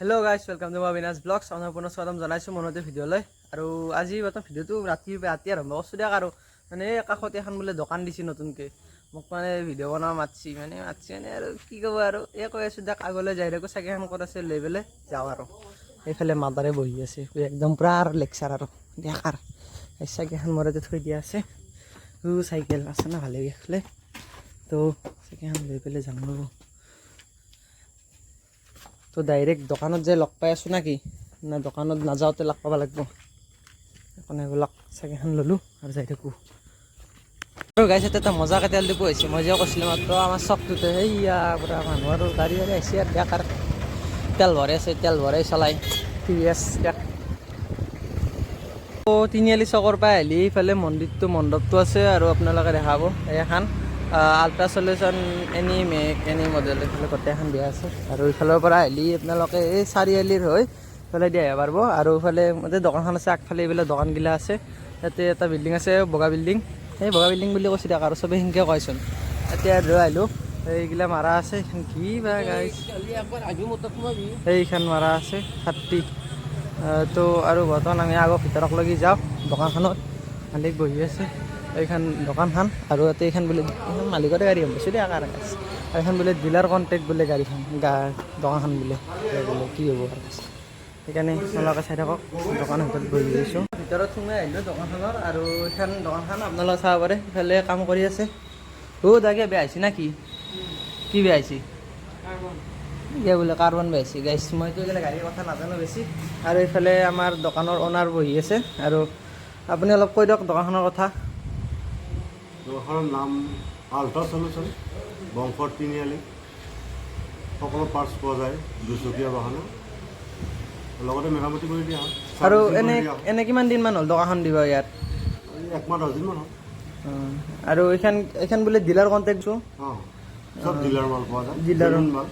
Hello guys, welcome to Abinash Vlogs. আপোনাৰ পুনৰ স্বাগতম জনাইছোঁ মনতে ভিডিঅ'লৈ। আৰু আজি বৰ্তমান ভিডিঅ'টো ৰাতি ৰাতি আৰম্ভ কৰিছোঁ দিয়ক। আৰু মানে এই কাষতে এখন বোলে দোকান দিছে নতুনকৈ, মোক মানে ভিডিঅ' বনাব মাতছি, মানে মাতছি মানে আৰু কি ক'ব আৰু, এই কৈ আছোঁ দিয়ক। আগলৈ যাই থাকোঁ, চাইকেলখন ক'ত আছে লৈ পেলাই যাওঁ। আৰু এইফালে মাদাৰে বহি আছে, একদম পূৰা আৰু লেকচাৰ আৰু দিয়ক। আৰু এই চাইকেলখন মোৰ ইয়াতে থৈ দিয়া আছে। ও চাইকেল আছে না ভালে এইফালে। তো চাইকেলখন লৈ পেলাই যাম ৰ'ব। তো ডাইৰেক্ট দোকানত যাই লগ পাই আছোঁ নাকি না দোকানত নাযাওঁতে লগ পাব লাগিব? একো নাই, ব'লক। চাইকেলখন ল'লোঁ আৰু যাই থাকোঁ। আৰু গাইছ, এটা মজাকে তেল ডিপু হৈছে। মই যে কৈছিলোঁ মাত্ৰ, আমাৰ চকটোতে সেইয়া পূৰা মানুহ আৰু গাড়ী গাড়ী আহিছে। আৰু বেকাৰ তেল ভৰাই আছে, তেল ভৰাই চলাই টিভিএছ দিয়ক। তো তিনিআলি চকৰ পৰা আহিলি ইফালে মন্দিৰটো, মণ্ডপটো আছে আৰু আপোনালোকে দেখাব এইখন ultra solution, any make any model. এইফালে গোটেই এখন দিয়া আছে। আৰু ইফালৰ পৰা আহিলি আপোনালোকে এই চাৰিআলিৰ হৈ ইফালে দি আহিব পাৰিব। আৰু ইফালে ইয়াতে দোকানখন আছে, আগফালে এইবিলাক দোকানগিলা আছে। ইয়াতে এটা বিল্ডিং আছে, বগা বিল্ডিং। সেই বগা বিল্ডিং বুলি কৈছে দিয়ক, আৰু চবেই সেনেকৈ কয়চোন। এতিয়া লৈ আহিলোঁ, এইগিলা মাৰা আছে। এইখন কি বা গাইছ, এইখন মাৰা আছে 30। তো আৰু বৰ্তমান আমি আগৰ ভিতৰক লাগি যাওঁ। দোকানখনত মালিক বহি আছে। এইখন দোকানখন আৰু ইয়াতে এইখন বোলে, এইখন মালিকৰে গাড়ী গম পাইছোঁ দেই কাৰ গাড়ী। আৰু এইখন বোলে ডিলাৰ কণ্টেক্ট বোলে গাড়ীখন, দোকানখন বোলে বোলে কি হ'ব আৰু। সেইকাৰণে আপোনালোকে চাই থাকক, দোকানৰ ভিতৰত বহি আছোঁ। ভিতৰত সোমাই আহিলোঁ দোকানখনৰ। আৰু এইখন দোকানখন আপোনালোকে চাব পাৰে। ইফালে কাম কৰি আছে। অ' দাগে বেয়া হৈছে না কি? কি বেয়া হৈছে? ইয়া বোলে কাৰ্বন বেয়া হৈছে। গাইছ, মইতো এইগিলা গাড়ীৰ কথা নাজানো বেছি। আৰু এইফালে আমাৰ দোকানৰ অ'নাৰ বহি আছে। আৰু আপুনি অলপ কৈ দিয়ক দোকানখনৰ কথা। দোকানখনৰ নাম আল্ট্ৰা চলিউশ্যন, বংশৰ তিনিআলি। সকলো পাৰ্টছ পোৱা যায় দুচকীয়া বাহনৰ, লগতে মেৰামতি কৰি দিয়া হয়, আৰু চাৰ্ভিচিং কৰি এনে দিয়া হয়। এনে কিমান দিনমান হ'ল দোকানখন দিব ইয়াত? এই একমাহ 10 দিনমান হ'ল। অঁ, আৰু এইখন বোলে ডিলাৰ কণ্টেক্ট। অঁ, চব ডিলাৰ মাল পোৱা যায়। ডিলাৰৰ- জেনুইন মাল।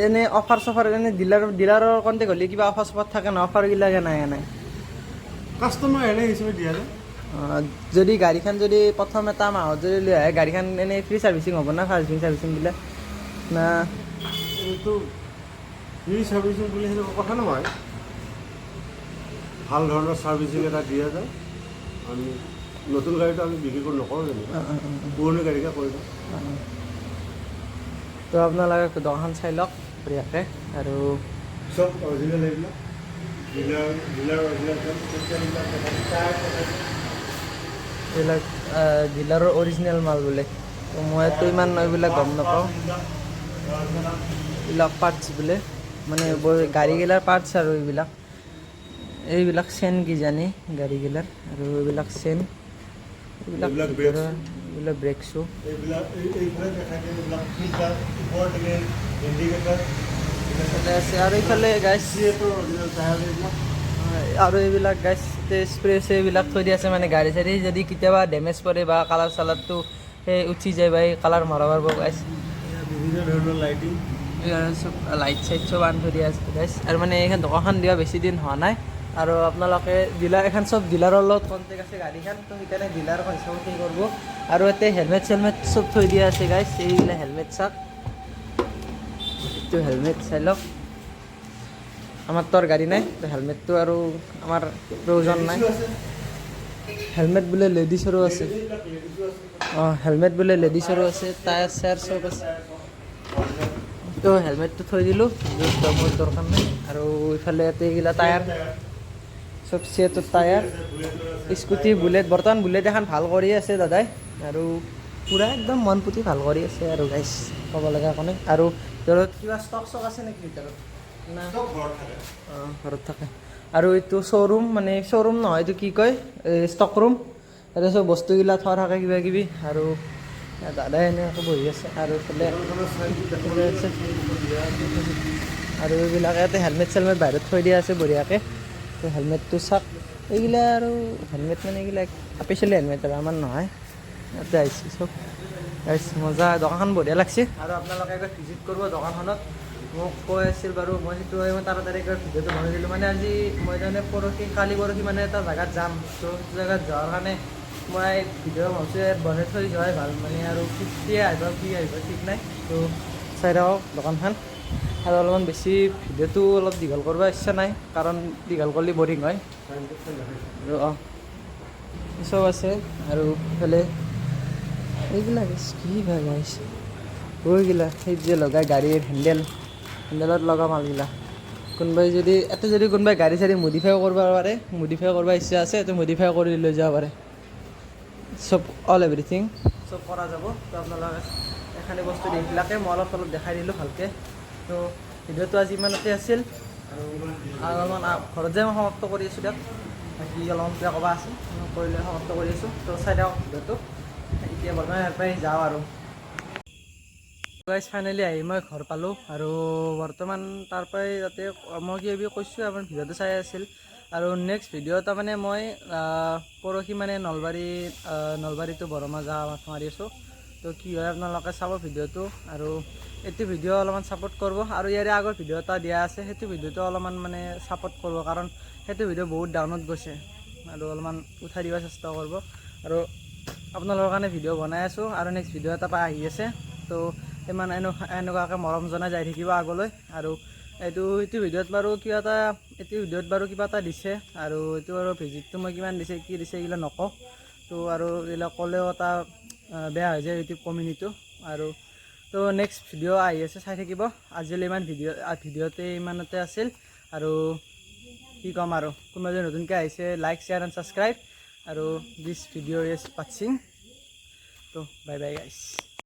এনে অফাৰ চফাৰ, এনে ডিলাৰৰ কণ্টেক্ট হ'লে কিবা অফাৰ চফাৰ থাকে ন? অফাৰগিলা কেনে নাই? কাষ্টমাৰ এনে হিচাপে দিয়া যায়। অঁ, যদি গাড়ীখন যদি প্ৰথম এটা মাহত যদি লৈ আহে গাড়ীখন, এনেই ফ্ৰী চাৰ্ভিচিং হ'ব না? চাৰ্ভিচিং চাৰ্ভিচিংবিলাক না? এইটো ফ্ৰী চাৰ্ভিচিং বুলি সেনেকুৱা কথা নহয়। ভাল ধৰণৰ চাৰ্ভিচিং এটা দিয়া যায়। আমি নতুন গাড়ীটো আমি বিক্ৰী কৰি নকৰোঁ যেনিবা, পুৰণি গাড়ীকে কৰি দিওঁ। তো আপোনালোকে দোকানখন চাই লওক বঢ়িয়াকৈ আৰু চব অৰিজিনেল এইবিলাক, ডিলাৰ ডিলাৰ অৰিজিনেল এইবিলাক। এইবিলাক ডিলাৰৰ অৰিজিনেল মাল বোলে। তো মইতো ইমান এইবিলাক গম নাপাওঁ। এইবিলাক পাৰ্টছ বোলে, মানে গাড়ীগিলাৰ পাৰ্টছ। আৰু এইবিলাক এইবিলাক চেন কিজানি গাড়ীগিলাৰ। আৰু এইবিলাক চেন এইবিলাক। এইবিলাক ভিতৰৰ এইবিলাক ব্ৰেক শ্বু। এইবিলাক এইফালে দেখাই দিয়ে, এইবিলাক ফিল্টাৰ, ওপৰত ইণ্ডিকেটাৰ। এইফালে আছে। আৰু এইফালে গাইছ অৰিজিনেল টায়াৰ এইবিলাক। আৰু এইবিলাক গাইছ, স্প্ৰে এইবিলাক থৈ দিয়া আছে। মানে গাড়ী চাড়ী যদি কেতিয়াবা ডেমেজ পৰে বা কালাৰ চালাৰটো সেই উঠি যায় বা এই কালাৰ মাৰাব পাৰিব গাইছ। এয়া বিভিন্ন ধৰণৰ লাইটিং। চব লাইট চাইট চব আনি থৈ দিয়া আছে গাইছ। আৰু মানে এইখন দোকানখন দিয়া বেছি দিন হোৱা নাই। আৰু আপোনালোকে ডিলাৰ, এখন চব ডিলাৰৰ লগত কণ্টেক্ট আছে গাড়ীখন। তো সেইকাৰণে ডিলাৰ হিচাপত সেই কৰিব। আৰু ইয়াতে হেলমেট চেলমেট চব থৈ দিয়া আছে গাইছ। এইবিলাক হেলমেট চাওক, এইটো হেলমেট চাই লওক। আমাৰতো আৰু গাড়ী নাই, তো হেলমেটটো আৰু আমাৰ প্ৰয়োজন নাই। হেলমেট বোলে লেডিছৰো আছে। অঁ, হেলমেট বোলে লেডিছৰো আছে, টায়াৰ চায়াৰ চব আছে। তো হেলমেটটো থৈ দিলোঁ, মোৰ দৰকাৰ নাই। আৰু ইফালে ইয়াতে এইগিলা টায়াৰ চব, চিয়েটৰ টায়াৰ, স্কুটি, বুলেট। বৰ্তমান বুলেট এখন ভাল কৰি আছে দাদাই আৰু পূৰা একদম মন পুতি ভাল কৰি আছে। আৰু গাইছ, ক'ব লগা একো নাই। আৰু ভিতৰত কিবা ষ্টক চক আছে নেকি ভিতৰত না? চব ঘৰত থাকে। অঁ, ঘৰত থাকে। আৰু এইটো শ্ব'ৰুম, মানে শ্ব'ৰুম নহয়, এইটো কি কয়, ষ্টক ৰুম। তাতে চব বস্তুগিলা থোৱা থাকে কিবা কিবি। আৰু দাদাই এনেকৈ বহি আছে। আৰু এইফালে এইফালে আছে। আৰু এইবিলাক ইয়াতে হেলমেট চেলমেট বাহিৰত থৈ দিয়া আছে বঢ়িয়াকৈ। তো হেলমেটটো চাওক এইগিলা। আৰু হেলমেট মানে এইগিলা স্পেচিয়েলি হেলমেট আৰু আমাৰ নহয়। ইয়াতে আহিছে চব গাইছ। মজা, দোকানখন বঢ়িয়া লাগছে। আৰু আপোনালোকে একবাৰ ভিজিট কৰিব দোকানখনত। মোক কৈ আছিল বাৰু, মই সেইটো মই তাড়াতাড়ি একবাৰ ভিডিঅ'টো বনাই দিলোঁ। মানে আজি মই তাৰমানে পৰহি, কালি পৰহি মানে এটা জেগাত যাম। তো সেইটো জেগাত যোৱাৰ কাৰণে মই ভিডিঅ' ভাবছোঁ ইয়াত বনাই থৈ যোৱাই ভাল। মানে আৰু কেতিয়া আহিব, কি আহিব ঠিক নাই। তো চাই থাকক দোকানখন। আৰু অলপমান বেছি ভিডিঅ'টো অলপ দীঘল কৰিব ইচ্ছা নাই, কাৰণ দীঘল কৰিলে বৰিং হয়। আৰু চব আছে। আৰু ইফালে এইবিলাক কি ভাই গাইছ, এইগিলা সেই যে লগাই গাড়ীৰ হেণ্ডেল, হেণ্ডেলত লগা মালগিলা। কোনোবাই যদি ইয়াতে যদি কোনোবাই গাড়ী চাড়ী মডিফাই কৰিব পাৰে, মডিফাই কৰিব ইচ্ছা আছে, এইটো মডিফাই কৰি লৈ যাব পাৰে। চব অল এভৰিথিং চব কৰা যাব। তো আপোনালোকে এখানি বস্তু এইবিলাকে মই অলপ চলপ দেখাই দিলোঁ ভালকৈ। তো ভিডিঅ'টো আজি ইমানতে আছিল। আৰু অলপমান ঘৰত যাই মই সমাপ্ত কৰি আছোঁ দিয়ক। বাকী অলপমান কিবা ক'বা আছে, মই কৰি লৈ সমাপ্ত কৰি আছোঁ। তো চাই থাকক ভিডিঅ'টো। এতিয়া বৰ্তমান ইয়াৰ পৰাই যাওঁ। আৰু গাইজ, ফাইনেলি আহি মই ঘৰ পালোঁ। আৰু বৰ্তমান তাৰ পৰাই তাতে মই কিবা কিবি কৈছোঁ, আপোনাৰ ভিডিঅ'টো চাই আছিল। আৰু নেক্সট ভিডিঅ' তাৰমানে মই পৰহি মানে নলবাৰীটো বৰমা যোৱা মাথা মাৰি আছোঁ। তো কি হয় আপোনালোকে চাব ভিডিঅ'টো আৰু এইটো ভিডিঅ' অলপমান ছাপোৰ্ট কৰিব। আৰু ইয়াৰে আগৰ ভিডিঅ' এটা দিয়া আছে, সেইটো ভিডিঅ'টো অলপমান মানে ছাপোৰ্ট কৰিব, কাৰণ সেইটো ভিডিঅ' বহুত ডাউনত গৈছে আৰু অলপমান উঠাই দিব চেষ্টা কৰিব। আৰু আপোনালোকৰ কাৰণে ভিডিঅ' বনাই আছোঁ আৰু নেক্সট ভিডিঅ' এটা পাই আহি আছে। তো ইমান এনেকুৱাকৈ মৰম জনাই যাই থাকিব আগলৈ। আৰু এইটো ভিডিঅ'ত বাৰু কিবা এটা, এইটো ভিডিঅ'ত বাৰু কিবা এটা দিছে। আৰু এইটো আৰু ভিজিটটো মই কিমান দিছে, কি দিছে, এইগিলা নকওঁ। তো আৰু এইবিলাক ক'লেও এটা বেয়া হৈ যায় ইউটিউব কমিউনিটিটো। আৰু তো নেক্সট ভিডিঅ' আহি আছে, চাই থাকিব। আজিলৈ ইমান ভিডিঅ'তে ইমানতে আছিল। আৰু কি ক'ম আৰু, কোনোবা যদি নতুনকৈ আহিছে, লাইক, শ্বেয়াৰ এণ্ড ছাবস্ক্ৰাইব। আৰু দিছ ভিডিঅ' is ৱাচিং। তো বাই বাই গাইছ।